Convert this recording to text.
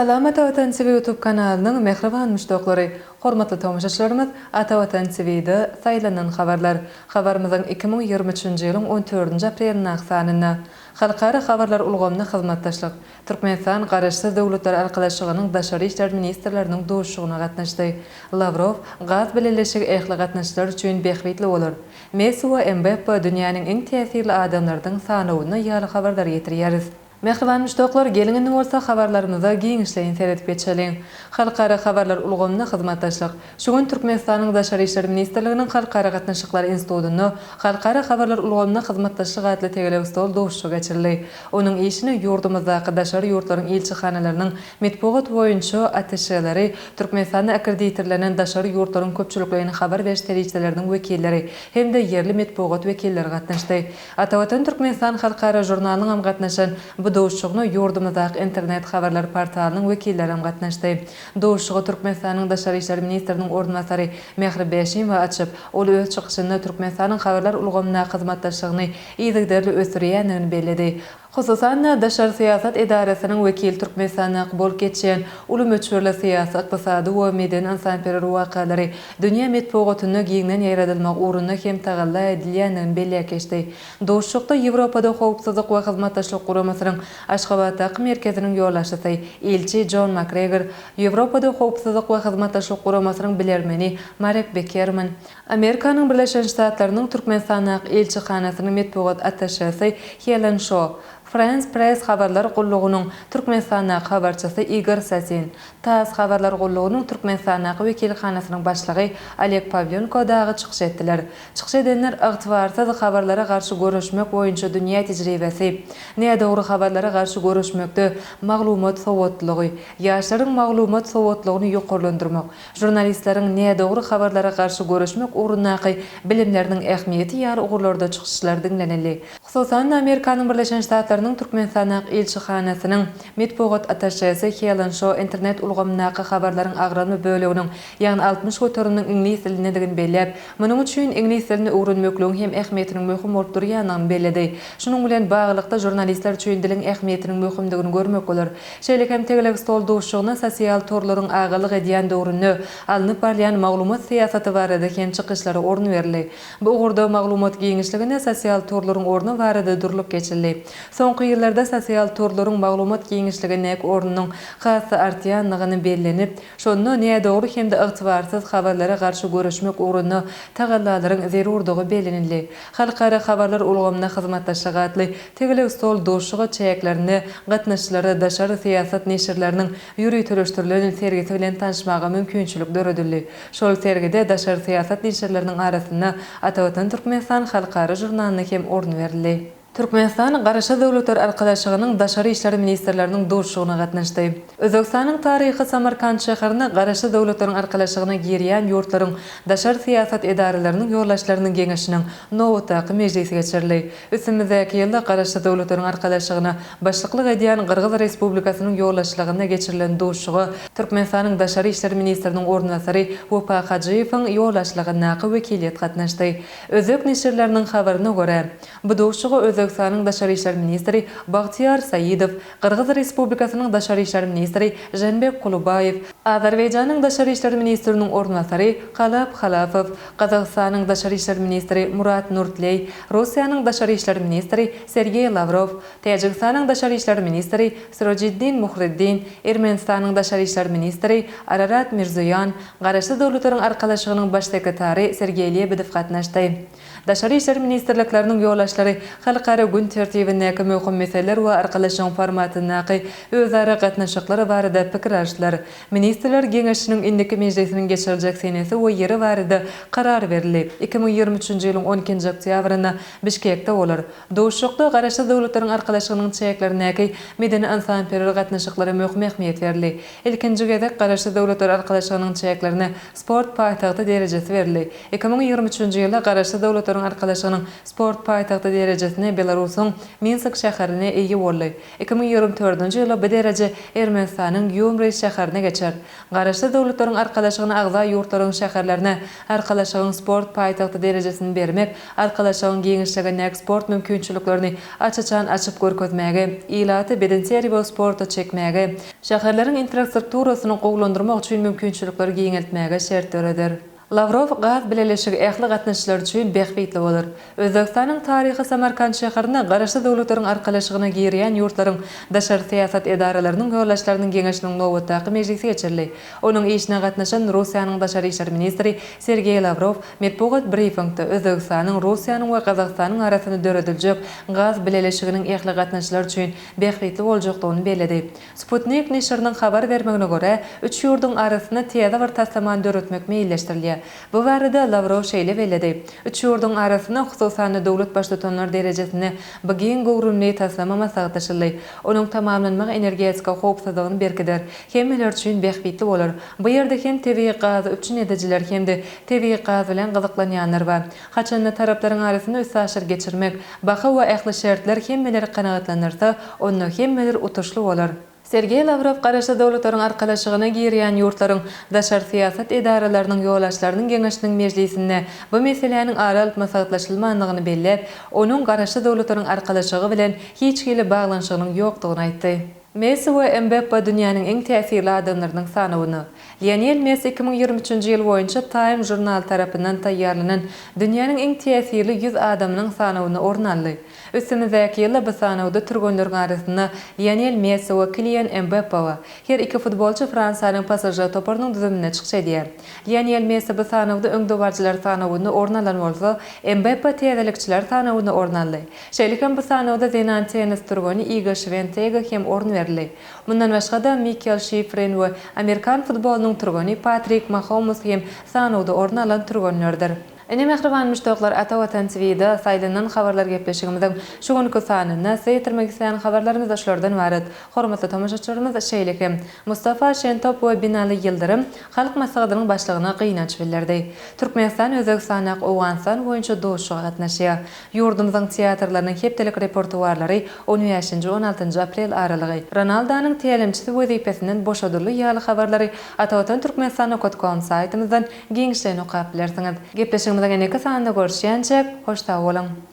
Salam Ata Watan TV YouTube kanalynyň mähriban muşdaklary! Hormatly tomaşaçylarymyz Ata Watan TV-de saýlanan habarlar. Habarymyzyň 2023-nji ýylyň on dördünji aprelindäki sanynda Halkara habarlar ulgamynda hyzmatdaşlyk, Türkmenistan Garaşsyz Döwletler Arkalaşygynyň daşary işler ministrleriniň duşuşygyna gatnaşdy. Lawrow, Gaz bileleşigi ähli gatnaşyjylar üçin bähbitli bolar. Messi we Mbappe dünýäniň iň täsirli adamlarynyň sanawynda ýaly habarlary ýetirýäris. Mähriban muşdaklar, geliň indi bolsa habarlarymyza giňişleýin seredip geçeliň. Halkara habarlar ulgamynda hyzmatdaşlyk. Şu gün Türkmenistanyň Daşary işler ministrliginiň Halkara gatnaşyklary institutynda Halkara habarlar ulgamynda hyzmatdaşlyk atly tegelek stol duşuşygy geçirildi. Onuň işine ýurdumyzdaky daşary ýurtlaryň ilçihanalarynyň metbugat boýunça attaşeleri, Türkmenistanda akkreditirlenen daşary ýurtlaryň köpçülikleýin habar beriş serişdeleriniň wekilleri hem-de ýerli metbugat wekilleri gatnaşdy. Atavatan Türkmenistan halkara žurnalynyňam gatnaşan bu duşuşygyna ýurdumyzdaky internet habarlar portalynyň wekillerem gatnaşdy. Duşuşygy Türkmenistanyň Daşary işler ministriniň orunbasary Mähri Bäşimowa açyp, ol öz çykyşynda Türkmenistanyň habarlar ulgamyndaky hyzmatdaşlygyny yzygiderli ösdürýändigini belledi. Hususan-da, daşary syýasat edarasynyň wekili Türkmenistandaky bolup geçýän uly möçberli syýasy, ykdysady we medeni-ynsanperwer wakalary dünýä metbugatynda giňden ýaýradylmagy ugrunda hem tagalla edilýändigini belläp geçdi. Duşuşykda Ýewropada Howpsuzlyk we Hyzmatdaşlyk Guramasynyň Aşgabatdaky merkeziniň ýolbaşçysy, ilçi Jon Makgregor, Ýewropada Howpsuzlyk we Hyzmatdaşlyk Guramasynyň bilermeni Marek Bekerman, Amerikanyň Birleşen Ştatlarynyň Türkmenistandaky ilçihanasynyň metbugat attaşesi Helen Şo, Frans Press habarlar gullugynyň Türkmenistandaky habarçysy Igor Sasin, TASS habarlar gullugynyň Türkmenistandaky wekilhanasynyň başlygy Oleg Pawlenko dagy çykyş etdiler. Çykyş edenler ygtybarsyz habarlara garşy göreşmek boýunça dünýä tejribesi, nädogry habarlara garşy göreşmekde maglumat sowatlygy, ýaşlaryň maglumat sowatlygyny ýokarlandyrmak, žurnalistleriň nädogry habarlara garşy göreşmek ugrundaky bilimleriniň ähmiýeti ýaly ugurlarda çykyşlar diňlenildi. Hususan-da, Amerikanyň Birleşen Ştatlarynyň Türkmenistandaky ilçihanasynyň metbugat attaşesi Helen Şo internet ulgamyndaky habarlaryň agramly böleginiň, ýagny 60 göteriminiň iňlis dilindedigini belläp, munuň üçin iňlis dilini öwrenmekligiň hem ähmiýetiniň möhüm bolup durýandygyny belledi. Şunuň bilen baglylykda, žurnalistler üçin diliň ähmiýetiniň möhümdigini görmek bolar. Şeýle hem tegelek stol duşuşygyna sosial torlaryň agalyk edýän döwründe alnyp barylýan maglumat syýasaty barada hem çykyşlara orun berildi. Bu ugurda maglumat giňişliginde sosial torlaryň orny barada durlup geçildi. Soňky ýyllarda sosial torlaryň maglumat giňişligindäki ornunyň has-da artýandygyny bellenip, şonda nädogry hem-de ygtybarsyz habarlara garşy göreşmek ugrunda tagallalaryň zerurdygy bellenildi. Halkara habarlar ulgamynda hyzmatdaşlyk atly Tegelek stol duşuşygy çäklerinde gatnaşyjylara daşary syýasat neşirleriniň ýöriteleşdirilen sergisi bilen tanyşmaga mümkinçilik döredildi. Şol sergide daşary syýasat neşirleriniň arasynda Atavatan Türkmenistan halkara žurnalyna hem orun berildi. Türkmenistan Garaşsyz Döwletler Arkalaşygynyň Daşary işler ministrleriniň duşuşygyna gatnaşdy. Özbegistanyň taryhy Samarkant şäherinde Garaşsyz Döwletleriň Arkalaşygyna girýän ýurtlaryň daşary syýasat edaralarynyň ýolbaşçylarynyň geňeşiniň nobatdaky mejlisi geçirildi. Üstümizdäki ýylda Garaşsyz Döwletleriň Arkalaşygyna başlyklyk edýän Gyrgyz Respublikasynyň ýolbaşçylygynda geçirilen duşuşyga Türkmenistanyň Daşary işler ministriniň orunbasary Wepa Hajyýewiň ýolbaşçylygyndaky wekiliýet gatnaşdy. Özbek neşirleriniň habaryna görä, bu duşuşyga Özbegistanyň Daşary işler ministri Bagtyýar Saidow, Gyrgyz Respublikasynyň Daşary işler ministri Ženbek Kulubaýew, Azerbaýjanyň Daşary işler ministriniň orunbasary Kalap Halafow, Gazagystanyň Daşary işler ministri Murat Nurtleý, Russiýanyň Daşary işler ministri Sergeý Lawrow, Täjigistanyň Daşary işler ministri Sirojiddin Muhriddin, Ermenistanyň Daşary işler ministri Ararat Mirzoýan, Garaşsyz Döwletleriň Arkalaşygynyň Baş sekretary Sergeý Lebedew gatnaşdy. Daşary işler ministrlikleriniň ýolbaşçylary halkara gün tertibindäki möhüm meseleler we Arkalaşygyň formatyndaky özara gatnaşyklar barada pikir alyşdylar. Ministrler Geňeşiniň indiki mejlisiniň geçiriljek senesi we ýeri barada karar berildi. 2023-nji ýylyň on ikinji oktýabrynda Bişkekde bolar. Duşuşykda Garaşsyz Döwletleriň Arkalaşygynyň çäklerindäki medeni-ynsanperwer gatnaşyklara möhüm ähmiýet berildi. Ilkinji gezek Garaşsyz Döwletler Arkalaşygynyň çäklerine sport paýtagty derejesi berildi. 2023-nji ýylda Garaşsyz Döwletler. Döwletleriň Arkalaşygynyň sport paýtagty derejesine Belarusyň Minsk şäherine eýe boldy. 2024-nji ýylda bu dereje Ermenistanyň Gýumri şäherine geçer. Garaşsyz Döwletleriň Arkalaşygyna agza ýurtlaryň şäherlerine Arkalaşygyň sport paýtagty derejesini bermek Arkalaşygyň giňişligindäki sport mümkinçiliklerini aç-açan açyp görkezmäge, ilaty bedenterbiýe we sporta çekmäge, şäherleriň infrastrukturasyny gowulandyrmak üçin mümkinçilikleri giňeltmäge şert döreder. Lawrow gaz bileleşigi ähli gatnaşyjylar üçin bähbitli bolar. Özbegistanyň taryhy Samarkant şäherinde Garaşsyz Döwletleriň Arkalaşygyna girýän ýurtlaryň daşary syýasat edaralarynyň ýolbaşçylarynyň geňeşiniň nobatdaky mejlisi geçirildi. Onuň işine gatnaşan Russiýanyň daşary işler ministri Sergeý Lawrow metbugat brifingde Özbegistanyň, Russiýanyň we Gazagystanyň arasynda dörediljek gaz bileleşiginiň ähli gatnaşyjylar üçin bähbitli boljakdygyny belledi. Sputnik neşiriniň habar bermegine görä, üç ýurduň arasynda täze bir taslamany döretmek meýilleşdirilýär. Bu barada Lawrow şeýle belledi, Üç ýurduň arasynda, hususan-da, döwlet Baştutanlary derejesinde bu giň göwrümli taslama maslahatlaşyldy. Onuň tamamlanmagy energetika howpsuzlygyny berkider, hemmeler üçin bähbitli bolar. Bu ýerde hem tebigy gazy üpjün edijiler hem-de tebigy gaz bilen gyzyklanýanlar bar. Haçanda taraplaryň arasynda üstaşyr geçirmek, baha we ähli şertler hemmeleri kanagatlandyrsa, onda hemmeler utuşly bolar. Sergeý Lawrow Garaşsyz Döwletleriň Arkalaşygyna girýän ýurtlaryň daşary syýasat edaralarynyň ýolbaşçylarynyň geňeşiniň mejlisinde bu meseläniň ara alyp maslahatlaşylmandygyny belläp, onuň Garaşsyz Döwletleriň Arkalaşygy bilen hiç hili baglanyşygynyň ýokdugyny aýtdy. Messi we Mbappa dünýäniň iň täsirli adamlarynyň sanawynda. Lionel Messi 2023-nji ýyl boýunça Time žurnaly tarapyndan taýýarlanan dünýäniň iň täsirli 100 adamynyň sanawynda orun aldy. Üstümizdäki ýylda bu sanawda türgenleriň arasynda Lionel Messi we Kilian Mbappa bar. Her iki futbolçy Fransiýanyň PSŽ toparynyň düzüminde çykyş edýär. Lionel Messi bu sanawda öňdebaryjylar sanawynda orun alan bolsa, Mbappa täzelikçiler sanawynda orun aldy. Şeýle hem bu sanawda zenan tennis türgeni Iga Şwentege hem orun berildi. Mundan başga-da, Mikel Şifrin we amerikan futbolynyň türgeni Patrik Mahomes hem sanawda orun alan türgenlerdir. Ine mähriban muşdaklar Ata Watan TVda saýlanan habarlar gepleşigimiziň şu günki sanynda size ýetirmek isleýän habarlarymyz şulardan ybarat. Hormatly tomaşaçylarymyz şeýle hem Mustafa Şentop we Binali Ýyldyrym Halk Maslahatynyň başlygyna gynanç bildirdi. Türkmenistan Özbegistandaky Owganystan boýunça duşuşyga gatnaşýar. Ýurdumyzyň teatrlarynyň hepdelik repertuarlary on bäşinji, on altynjy aprel aralygy. Ronaldanyň tälimçisi wezipesinden boşadyldy ýaly habarlary Atavatan Türkmenistan nokat kom saýtymyzdan giňişleýin okap bilersiňiz. Gepleşigimiziň indiki sanynda görüşýänçäk, hoş sag boluň!